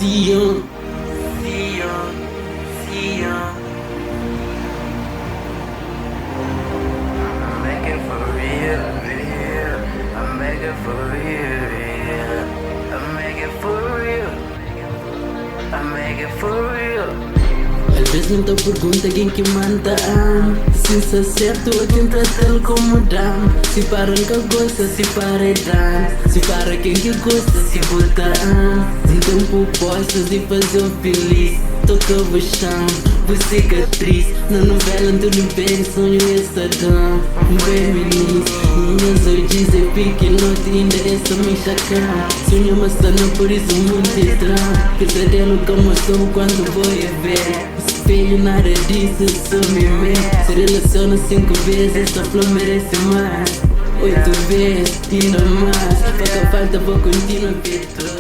See you, see you, see you. I make it for real, real. I make it for real, real. I make it for real. I make it for real. Alvês N ta pergunta ken ki manda am. Si N sta sertu o ken trata-l komu dam. Si para N ka gosta, si para é dan. Si para ken ki gosta, si bu ta am. N ten propostas di faze-u filis. Toka bu xan, bu sikatris. Na novela N tudu ben, sonhu es ta da-m. N bai minis, minhas odjis é pikinoti inda es ta minxaka. Sonha ma sta na por isu munti dram. Pesadelo ka mostra-u kuantu bo é bel. Spelhu nada disso, so mi mê. Se relaciona 5 vezes, es ta fla merece más. 8 vezes, inda más. Pa ka falta, vou continua fetu.